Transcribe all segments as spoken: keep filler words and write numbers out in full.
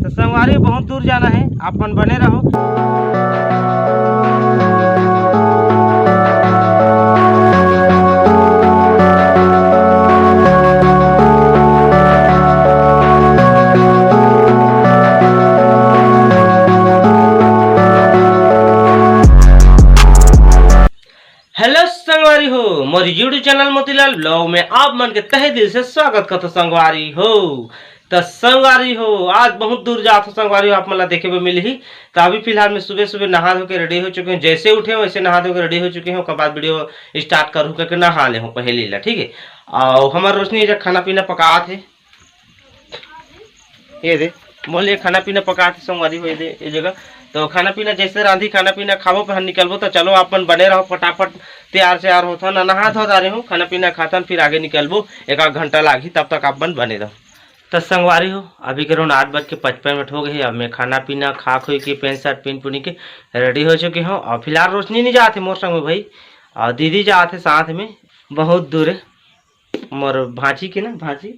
संगवारी, बहुत दूर जाना है, आप मन बने रहो। हेलो संगवारी हो, मोर YouTube चैनल मोतीलाल ब्लॉग में आप मन के तहे दिल से स्वागत करथों संगवारी हो। त संगवारी हो, आज बहुत दूर जात हों संगवारी हो, आप मन ला देखे बर मिलही। त अभी फिलहाल मैं सुबह सुबह नहा धो के रेडी हो चुके हों, जैसे उठे हों वैसे नहा धो के रेडी हो चुके हों। ओकर बाद वीडियो स्टार्ट करहूँ करके नहा ले हों पहली ला, ठीक है। अउ हमर रोशनी एजग खाना पीना पकात हे, ये दे, मोर लिए खाना पीना पकात हे संगवारी हो, ये दे, ये जगह। तो खाना पीना जैसे रांधी, खाना पीना खाबो, फिर निकलबो। तो चलो आप मन बने रहो, फटाफट तैयार सैयार होथन, नहा धो डारे हों, खाना पीना खाथन, फिर आगे निकलबो। एक आध घंटा लागही, तब तक आप मन बने रहो। त संगवारी हो, अभी करीबन आठ बज के पचपन मिनट हो गए हे। अब मैं खाना पीना खा खोई के, पैंट शर्ट पहन पुनी के रेडी हो चुके हों। अउ फिलहाल रोशनी नहीं जात हे मोर संग में भाई, अउ दीदी जात हे साथ में, बहुत दूर हे। मोर भांची के ना, भांची,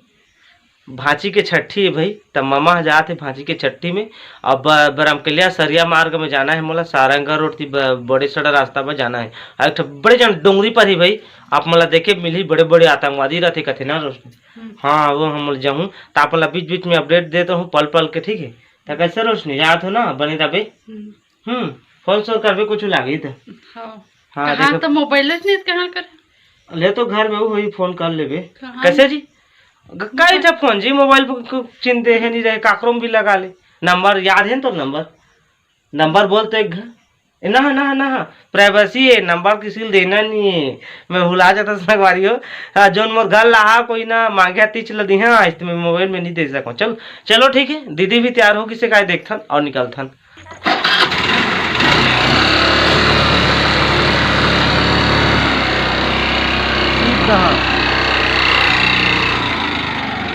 भांची के छट्ठी हे भाई, त ममा ह जात हे भांची के छट्ठी में। अब ब-, बरमकलिया सरिया मार्ग में जाना हे मोला, सारंगा रोड ती ब-, बड़े सड़ा रास्ता में जाना हे। अउ एक ठो बड़े जन डोंगरी पर ही भाई, आप मोला देखे मिलही, बड़े बड़े आतंकवादी रहते कथे ना रोशनी। हम्म। हाँ, वो हम जाहूँ, त आप मोला बीच बीच में अपडेट देत रहूँ पल पल के, ठीक है? त कैसे रोशनी, जात हो ना, बने रहे। हम्म। हम्म, फोन सोन करबे, कुछ लागी त। हाँ। हाँ, कहाँ देखो। त मोबाइल नहीं, कहाँ कर? ले तो घर में होही, फोन कर लेबे। कहाँ? कैसे जी? ग-, कई ठा फोन जी, मोबाइल पर को चिंते है नहीं रहे, काकरो में भी लगा ले। नंबर याद है न तोर नंबर? नंबर बोल तो एक घ-, ए, ना, ना, ना, प्राइवेसी है, नंबर किसी को देना नहीं है। मैं भुला जाता संगवारी हो। हाँ, जोन मोर घर लाहा कोई ना मांगे तीच ल दिहा, आज तो मैं मोबाइल में नहीं दे सकूँ। चल, चलो ठीक है, दीदी भी तैयार होगी से काय देखथन और निकलथन।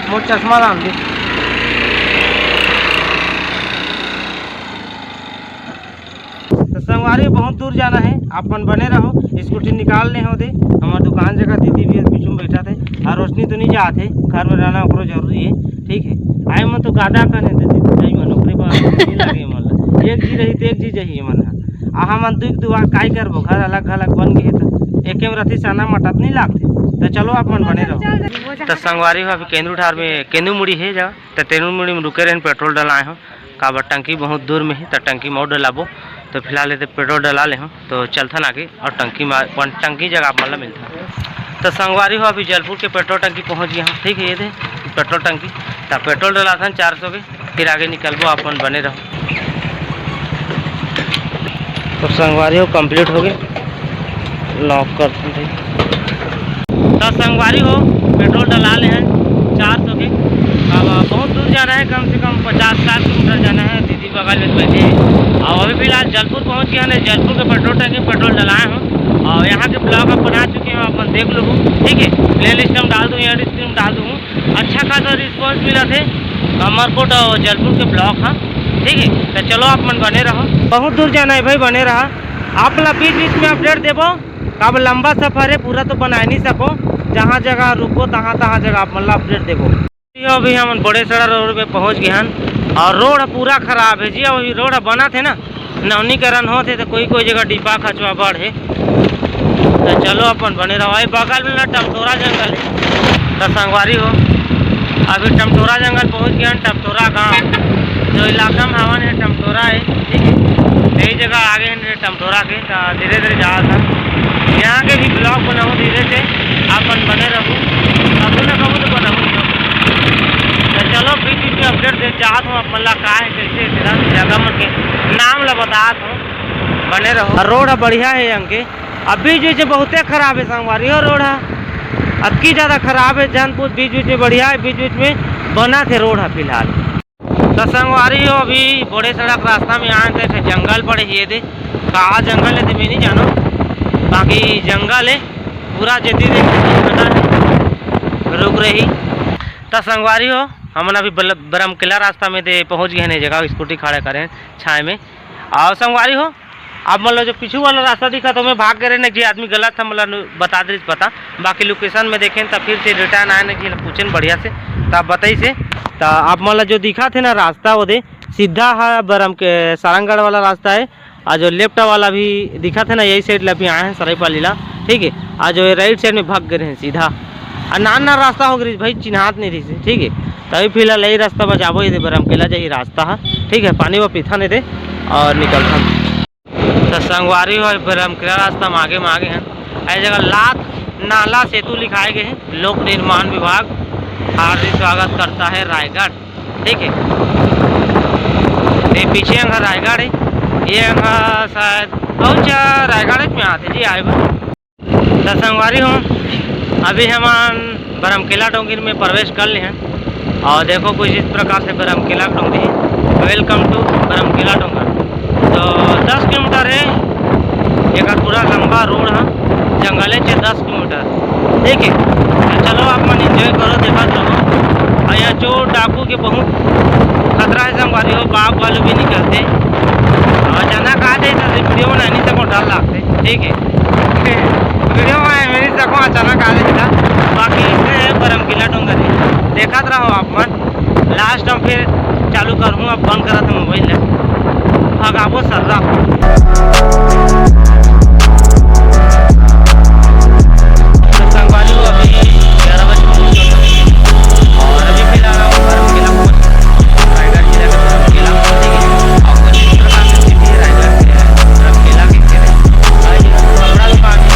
मोर चश्मा लान दे। तो संगवारी, बहुत दूर जाना है, आप मन बने रहो। स्कूटी निकाल ले हों दे, हमर दुकान जगह दीदी भी पीछू में बैठा थे, और रोशनी तो नहीं जात है, घर में रहना ओकरो जरूरी है, ठीक है। आए मन तो गादा कने दे दीदी, जाई मन ओकरे पर नहीं लागे मन ला। एक जी रही तो एक जी जही मन हा। आ हमन दुख दुआ काय करबो, घर अलग अलग बन गए तो एके में रथी साना मटत नहीं लागते। तो चलो आप मन बने रहो। तो संगवारी हो, अभी केंदू ठार में, केंदू मुड़ी है जगह, तो तेनू मुड़ी में रुके रहन, पेट्रोल डलाए हो। काबर टंकी बहुत दूर में हे, त टंकी म अउ डलाबो। तो फिलहाल एदे पेट्रोल डला ले हूँ, तो चलथन आगे और टंकी में, अपन टंकी जगह आप मन ला मिलथन। तो संगवारी हो, अभी जलपुर के पेट्रोल टंकी पहुँच गए हूँ, ठीक है, ये दे पेट्रोल टंकी। त पेट्रोल डलाथन चार सौ के, फिर आगे निकलबो, आप मन बने रहो। तो संगवारी हो, कंप्लीट हो गए, लॉक करथन, ठीक। त संगवारी हो, पेट्रोल डला ले हन चार सौ के। अब बहुत दूर जाना है, कम से कम पचास साठ किलोमीटर जाना है। दीदी बगल में बैठे हैं। अब अभी फिलहाल जलपुर पहुंच गया है, जलपुर के पेट्रोल टंकी पेट्रोल डलाए हूँ और यहाँ के ब्लॉग आप बना चुके हैं, आप मन देख लो, ठीक है। प्ले लिस्ट में डाल दूँ, यहाँ डिस्क्रिप्शन में डाल दूँ। अच्छा खासा रिस्पॉन्स मिला थे अमरकोट और जलपुर के ब्लॉग, हाँ, ठीक है। तो चलो, आप मन बने रहो, बहुत दूर जाना है भाई, बने रहा। आप ला बीच बीच में अपडेट देबो, काबर लंबा सफर है, पूरा तो बनाए नहीं सको, जहाँ जगह रुको तहाँ तहाँ जगह आप मन ला अपडेट देबो। यो अभी हमन बड़े सड़ा रोड पे पहुँच गए हन और रोड पूरा खराब है जी। अभी रोड बनत हे ना, नवीनीकरण होत हे, तो कोई कोई जगह डिब्बा खचवा बढ़ है। तो चलो, अपन बने रहो। ए बगल में ना टमटोरा जंगल है। तो संगवारी हो, अभी टमटोरा जंगल पहुँच गए हन, टमटोरा गाँव, जो इलाका में हवन है टमटोरा है, ठीक है। यही जगह आगे हैं टमटोरा के, तो धीरे धीरे जात हन। यहाँ के भी ब्लॉग बनाऊँ धीरे से, आप मन बने रहू, कभू ना कभू तो बनाऊँ। तो चलो, बीच बीच में अपडेट दे चाहत हूँ आप मन ला, का है, कैसे है, तेरा जगह मन के नाम ला बतात हूँ, बने रहो। और रोड बढ़िया है यहाँ के, अब बीच बीच में बहुते खराब है संगवारी हो रोड है, अतकी ज़्यादा खराब है, जन पूछ, बीच बीच में बढ़िया है, बीच बीच में बनत हे रोड है फिलहाल। तो संगवारी हो, अभी बड़े सड़क रास्ता में आए थे, फिर जंगल पड़े ये दे, कहाँ जंगल है तो मैं नहीं जानो, बाकी जंगल है पूरा, जेती देख घना है, रुक रही। तो संगवारी हो, हमन अभी बल-, बरमकेला रास्ता में दे पहुँच गए हैं, जगह स्कूटी खड़ा करें छाए में। और संगवारी हो, आप मन ला जो पीछू वाला रास्ता दिखा, तो मैं भाग गए रहे ना, जे आदमी गलत था, मतलब बता दे पता, बाकी लोकेशन में देखें, तब फिर से रिटर्न आए ना, जी पूछें बढ़िया से, तब बताई से। तो आप मन ला जो दिखा थे ना रास्ता, वो दे सीधा है बरम के सारंगढ़ वाला रास्ता है। और जो लेफ्ट वाला भी दिखत है ना, यही साइड ला भी आए हैं सरायपाली ला, ठीक है। और जो राइट साइड में भाग गए हैं सीधा, और नान नान रास्ता हो गई भाई, चिन्हात नहीं रही, ठीक है। तभी फिलहाल यही रास्ता बचाबो, ये दे बरमकेला जाही रास्ता है, ठीक है। पानी वो पीथा नहीं दे और निकलता। तो संगवारी हो, बरमकेला रास्ता में आगे में आगे हैं। ऐ जगह लात नाला सेतु लिखाए गए हैं, लोक निर्माण विभाग हार्दिक स्वागत करता है रायगढ़, ठीक है। ये पीछे अंग रायगढ़ है, ये अंग शायद पहुँच रायगढ़ में आते जी आए बा। तो संगवारी हो, अभी हमन बरमकेला डोंगिर में प्रवेश कर ले हैं। और देखो कुछ इस प्रकार से बरमकेला डोंगरी, वेलकम टू बरमकेला डोंगर। तो दस किलोमीटर है, एक पूरा लंबा रोड है, जंगले से दस किलोमीटर, ठीक है। तो चलो आप मन एंजॉय करो, देखत रहो। और यहाँ चोर डाकू के बहुत खतरा है संगवारी हो, बाघ वालू भी निकलते। और अचानक आ जाए तो वीडियो बनाने से को डर लगते, ठीक है। वीडियो में मेरी सको अचानक आ जाए था, बाकी इतने है बरमकेला डोंगर है। देखत रहो आप मन, लास्ट में फिर चालू करूँ, अब बंद करा था मोबाइल है, भगाबो सर्रा। तो संगवारी हो, अभी ग्यारह बजे पहुँच गए और अभी फिलहाल हम बरमकेला पहुँच, रायगढ़ जिला के बरमकेला पहुँच गए। और कुछ इस प्रकार से स्थिति है रायगढ़ के, बरमकेला के घेरे। और ये कपड़ा दुकान है,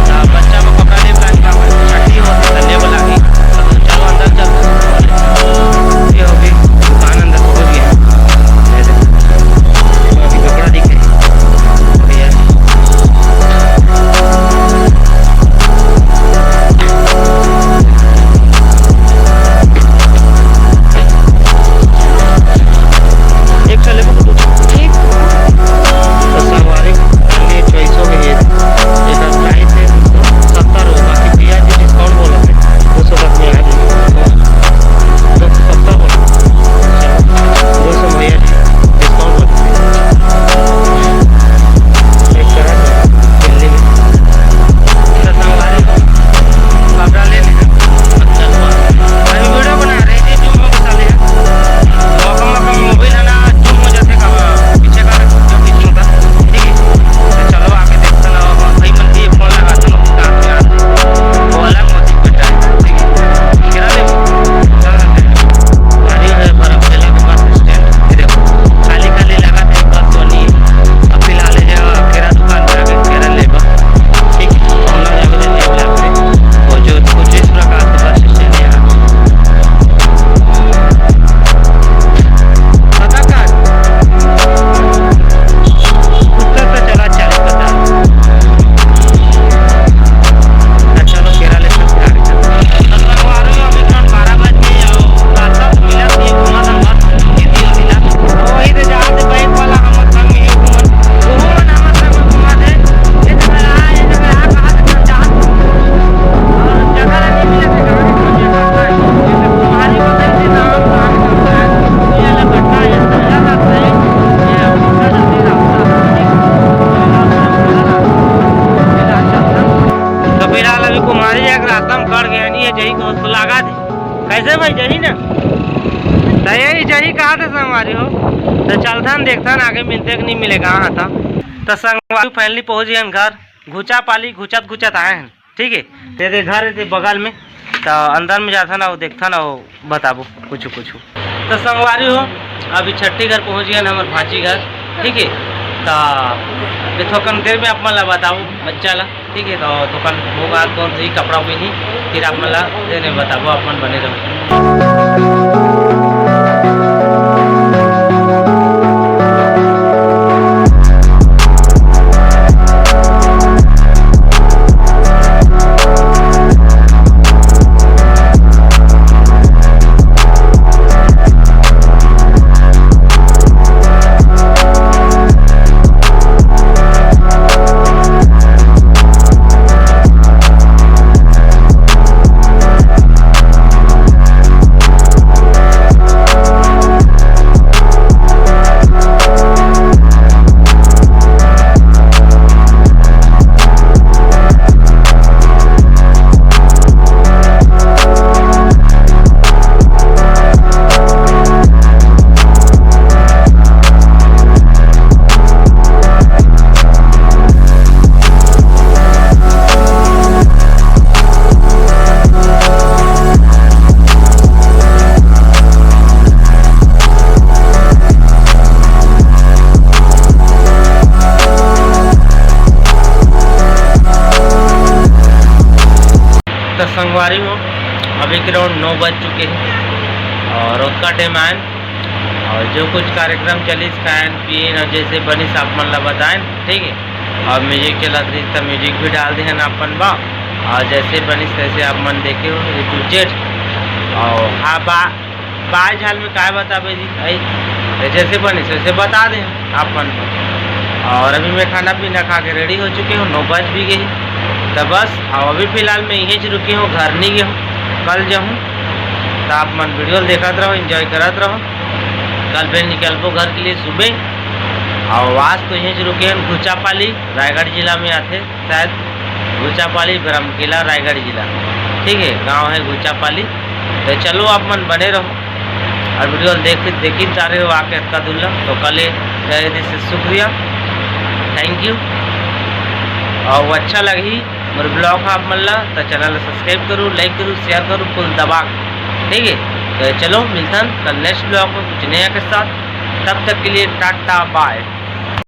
तो बच्चा को कपड़ा लेबे लागी, छठी होती तो लेबे लागी। तो चलो अंदर चलते हैं। ये अभी दुकान अंदर पहुँच गया है। ये देखो, अभी कपड़ा दिखे। भैया। एक ठो लेबो तो दू ठो। एक। तो संगवारी, अन्य चॉइस हो गई है। एकर प्राइस है सत्तर हो, बाकी भैया जी डिस्काउंट बोला है, दो सौ तक में आ जाएगी। दो सौ सत्तर बोला। दो सौ भैया जी डिस्काउंट बोला। एक तरह से दिल्ली में। तो संगवारी, कपड़ा ले लेना। अच्छा हुआ। अभी वीडियो बना रहे थे, जूम होके साले हैं। मौका, मौका में मोबाइल है ना, जूम हो जाते का, पीछे का जो पीछे होता, ठीक है? तो चलो आगे देखते ना, भाई मन के फोन लगा दो, काम में आते। वो अलग होती बेटा है, ठीक है? केरा लेबो? चल सकते हैं। गाड़ी है, बड़ा पहला के बस स्टैंड, ये देखो, खाली, खाली लगा था, एक बस तो नहीं है। अब फिलहाल ये जगह केरा दुकान पे आके केरा लेबा। ठीक, हम लोग यहाँ पे लेबा। और जो कुछ इस प्रकार से बस स्टैंड है यहाँ। पता का? उत्तर तो चला चालीस पचास। अच्छा, तो केरा ले सकते हैं आगे चल। तो संगवारी हो, अभी करीब बारह बज गए और रास्ता तो मिला नहीं, घुमा था बस, खेती होती ना। तो वही से जहाँ से बाइक वाला हमर संग में ही घूमन, वो मन हमर संग में घुमा दे। ये जगह आ, ये जगह आ, कहाँ से चल जा? और जगह नहीं मिले तो कहाँ से चल जा? तुम्हारी बगल से नाम कहाँ से चलता है? ये वाला घटना है, पहला रास्ता है, ये दूसरा रास्ता है, रास्ता। तो फिलहाल अभी कुमारी जाके रास्ता में कट गया नहीं है, यही को लगा दे। कैसे भाई, यही ना? तो यही, यही कहा था संगवारी हो। तो चलथन, देखथन, आगे मिलते कि नहीं मिलेगा। हाँ था। तो संगवारी फाइनली पहुँच गए घर। घुचा पाली, घुचत घुचत आए हैं, ठीक है। ते, ते घर है ते बगल में। तो अंदर में जाथन और देखथन और बताबो कुछ कुछ। तो संगवारी हो, अभी छट्ठी घर पहुँच गए हमर भांची घर, ठीक है। तो ये थोकन देर में आप मन ला बताबो बच्चा ला, ठीक है। तो थोकन होगा कौन सी कपड़ा पहनी, फिर आप मन ला देने बताबो, आप मन बने रहो। रही हूँ, अभी के राउंड नौ बज चुके हैं और ओतका टाइम आयन और जो कुछ कार्यक्रम चलिस, खायन पियन और जैसे बनिस आप मन ला बतायन, ठीक है। और म्यूजिक चलत रही तो म्यूजिक भी डाल देहन आप मन बा, और जैसे बनिस तैसे आप मन देखे हो A to Z। और हाँ बा, बाय झाल में काय बताबे जी भाई, तो जैसे बनिस वैसे बता दे आप मन को। और अभी मैं खाना पीना खा के रेडी हो चुके हूँ, नौ बज भी गई। तो बस, अब अभी फिलहाल मैं यहीं से रुके हूँ, घर नहीं गए हूँ, कल जाऊँ। तो आप मन वीडियो देखत रहो, एंजॉय करत रहो। कल फिर निकलबो घर के लिए सुबह। और आज तो यहीं से रुके हैं घुचापाली, रायगढ़ जिला में आते शायद। घुचापाली, बरमकेला, रायगढ़ जिला, ठीक है, गांव है घुचापाली। तो चलो आप मन बने रहो और वीडियो देख देखी जा रहे हो आके अतका दूर ला। तो कल ये तहे दिल से शुक्रिया, थैंक यू। और वो अच्छा लगी मोर ब्लॉग आप मन ला तो चैनल सब्सक्राइब करूँ, लाइक करूँ, शेयर करूँ फुल दबा के, ठीक है। तो चलो मिलथन कल नेक्स्ट ब्लॉग में कुछ नया के साथ, तब तक के लिए टाटा बाय।